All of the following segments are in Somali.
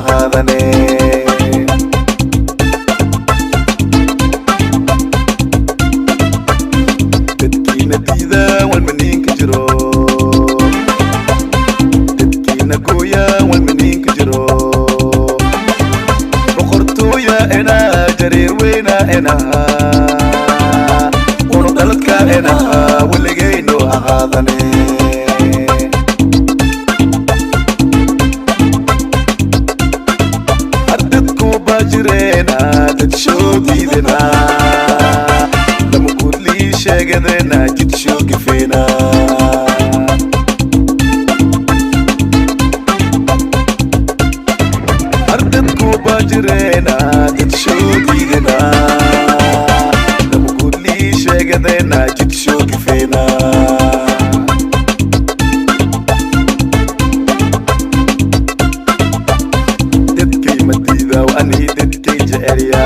Ahaadane dadkiina diida walmaniinka jiro, dadkiina gooya walmaniinka jiro. Boqortooya ena, jariir weyna ena, unu dhaladka ena, weligayno ahaadane. Ardadku baa jireena dad shoodiidena, lama gudlii sheegadeena jid shoogifeena. Ardadku baa jireena dad shoodiidena, lama gudlii sheegadeena jid shoogifeena. Dadkay ma diidaaw ani, dadkay jecelya.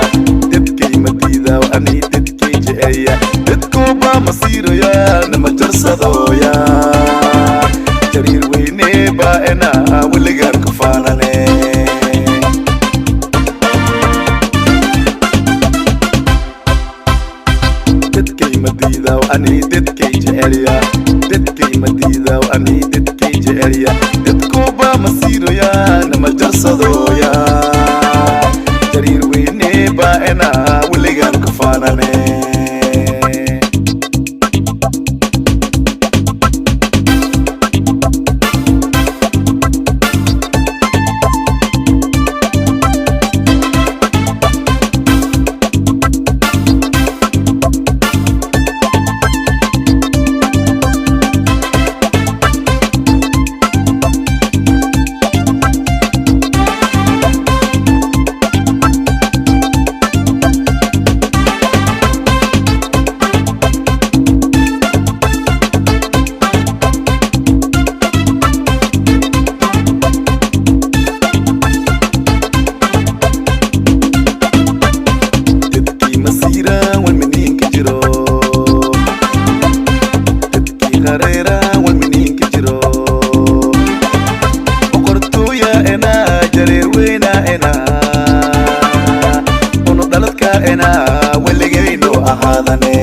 Dadkay ma diidaaw ani, dadkay jecelya. Dadkuuba masiiraya nama jarsadooya, jariir weyne baa ena, weligaan ku faanane. Dadkay ma diidaaw ani, dadkay jecelya. Dadkay ma diidaaw ani, dadkay jecelya. Dadkuuba masiiraya nama jarsadooya, jariir weyne baa ena, weligaan ku faanane. Dadkii masiira walmaniinka jiro, dadkii qareera walmaniinka jiro. Boqortooya ena, jareer weyna ena, unu dhaladka ena, weligayno ahaadane.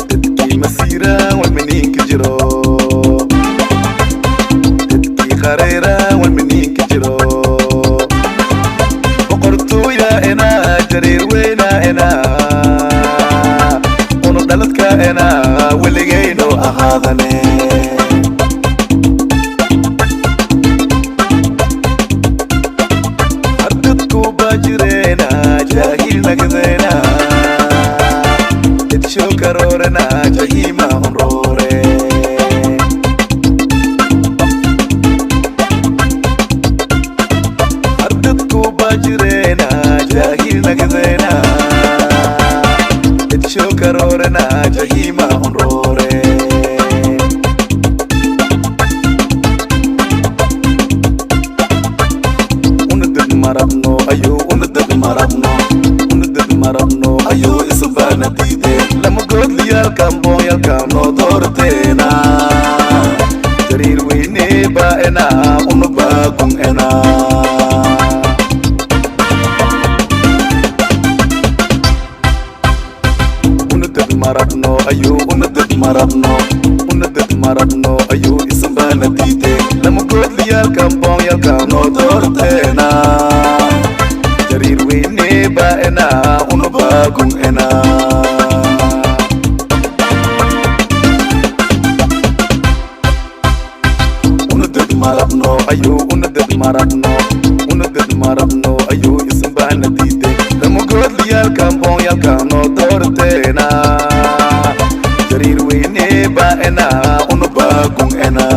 Dadkii masiira walmaniinka jiro, dadkii qareera walmaniinka jiro. Boqortooya ena, jariir weyna ena, unu dhaladka ena, weligayno ahaadane. Ardadku baa jireena jaahil nagdeena, dadsho karoorena jahiima honroore. Ardadku baa jireena jaahil nagdeena, dadsho karoorena jahiima honroore. Una dad marabno ayuu, una dad marabno, una dad marabno ayuu, isbaana diide. Lama goodliyaalkan booyalkan noo doorteena, jariir weyne baa ena, una baagun ena. Una dad marabno ayuu, una dad marabno, una dad marabno ayuu, isbaana diide. Lama goodliyaalkan booyalkan noo doorteena, jariir weyne baa ena, una baagun ena. Una dad marabno ayuu, una dad marabno, una dad marabno ayuu, isbaana diide. Lama goodliyaalkan booyalkan noo doorteena, jariir weyne baa ena, una baagun ena.